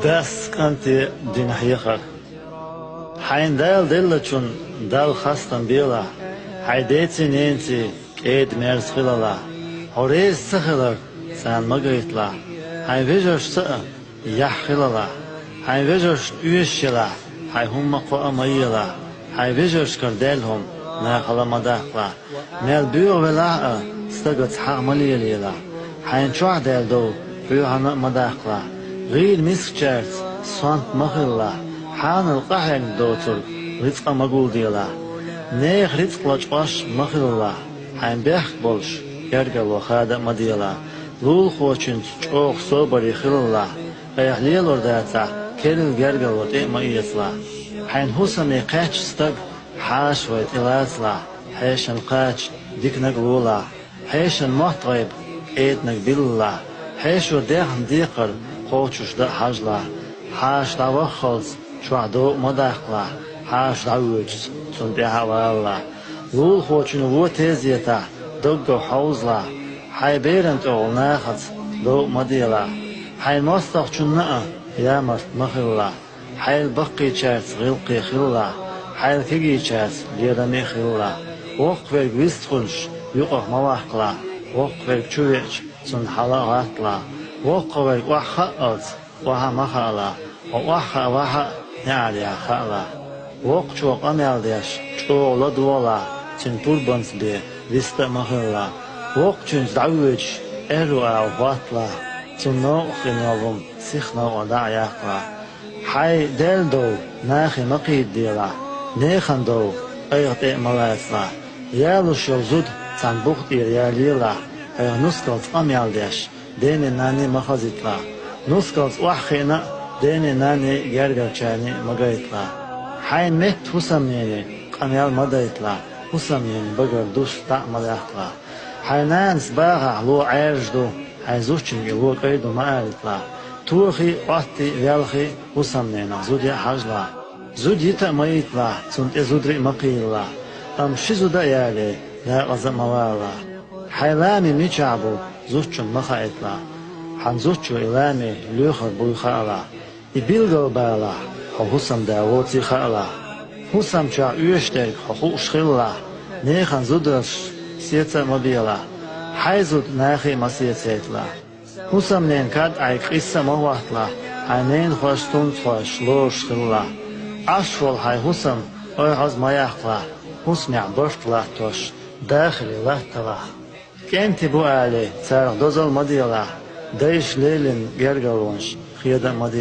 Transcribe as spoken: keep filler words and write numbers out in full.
Дас кӀанте дина хьехар. Хьайна Дала деллачун Далла хастам белахь, хьайн деций-ненаций кӀеда-мерза хилалахь, хьо реза ца хилар царна ма гайталахь, хьайн вежаршца а яхь хилалахь, хьайн вежаршна оьшуш елахь, хьайн хӀумма кхоа ма елахь, хьайн вежаршкара даьлла хӀума нахала ма даккхалахь. Мел боьха велахь а, стагаца хьагӀ ма лелаелахь, хьайна чохь даьлла дов хьоьхьарна а ма даккхалахь. ГӀийла мискачаьрца сонта ма хилалахь, хьанал къахьегна доцург рицкъа ма гулделахь. Нехан рицкъ лачкъош ма хилалахь, хьайн бехк болуш гергарло хада а ма делахь. Лулахочуьнца чӀогӀа собаре хилалахь, айхьа лелор дацахь, керла гергарло тӀе а ма эцалахь. Хьайна хӀусаме кхаьчча стаг, хьаша вай тӀелацалахь, хьешан кхача диканаг лолахь, хьешан мотт-гӀайба кӀеданаг биллалахь, хьешо даьхна декхар кхочуш дан а хьажалахь, хьаша дӀаваххалц чохь дов а ма даккхалахь, хьаша дӀавоьдуш цунна тӀаьхьа а валалахь. Лулахочун вон тезетахь доггах хьовзалахь, хьайн беран тӀехула нахаца дов а ма делахь, хьайн мостагӀчунна а ямарт ма хилалахь. Хьайл баккхийчаьрца гӀиллакхе хилалахь, хьайл кегийчаьрца лераме а хилалахь. Воккхаверг вистхуьлуш юкъах ма ваккхалахь, воккхаверг чу веача, цунна хьала а гӀатталахь. Воккхаверг охьахаалц охьа ма хаалахь, хьо охьахаавахь а, неӀарехь хаалахь. Воккхачо къамел деш, чӀогӀа ладогӀалахь, цуьнан пурбанца бен вист а ма хилалахь. Воккхачуьнца дӀавоьдуш, аьрру агӀор хӀотталахь, цунна новкъа хино хӀума сиха новкъа дӀа а яккхалахь. Хьайн даьлла дов нахе ма кхийдаделахь, нехан дов айхьа тӀе а ма лацалахь. Ялуш йолу зуда цхьана бух тӀера ялелахь, айхьа нускалца къамел деш, дене-нанне ма хазийталахь. Нускалца охьахиъна а, дене-нанне а, гергарчарне а ма гайталахь. Хьайн метта хӀусамнене къамел ма дайталахь, хӀусамненан багара дуста дӀа а ма даккхалахь. Хьайн нанас бахахь ло Ӏаьржа ду, хьайн зудчуьнга и ло кӀай ду ма алийталахь. Тохий а, Ӏоттий а, велхий а хӀусамненах зуда яа хьажалахь. Зуда йита а ма йийталахь, цунна тӀе зударий а ма кхийлалахь, амма ши зуда а яле, декъаза а ма валалахь. Хьайн лами мичахь бу, зудчунна ма хаийталахь, хьан зудчо и лами лоьхур буй хаалахь. И билгалбалахь, хьо хӀусамда воций хаалахь. ХӀусам чохь оьшуш дерг хьо хууш хилалахь, нехан зударшца сеца а ма белахь, хьайн зуда нахе а ма сецайталахь. ХӀусамненан кад Ӏайга къисса а ма хӀотталахь, хьайн ненахошца, тунцахошца лоруш хилалахь. Ӏаш волу хьайн хӀусам ойхьаза ма яккхалахь, хӀусамехь барт латтош дахаре латталахь. КӀентий бу алий, царах дозалла ма делахь, дайша лелийна гергарлонаш хеда а ма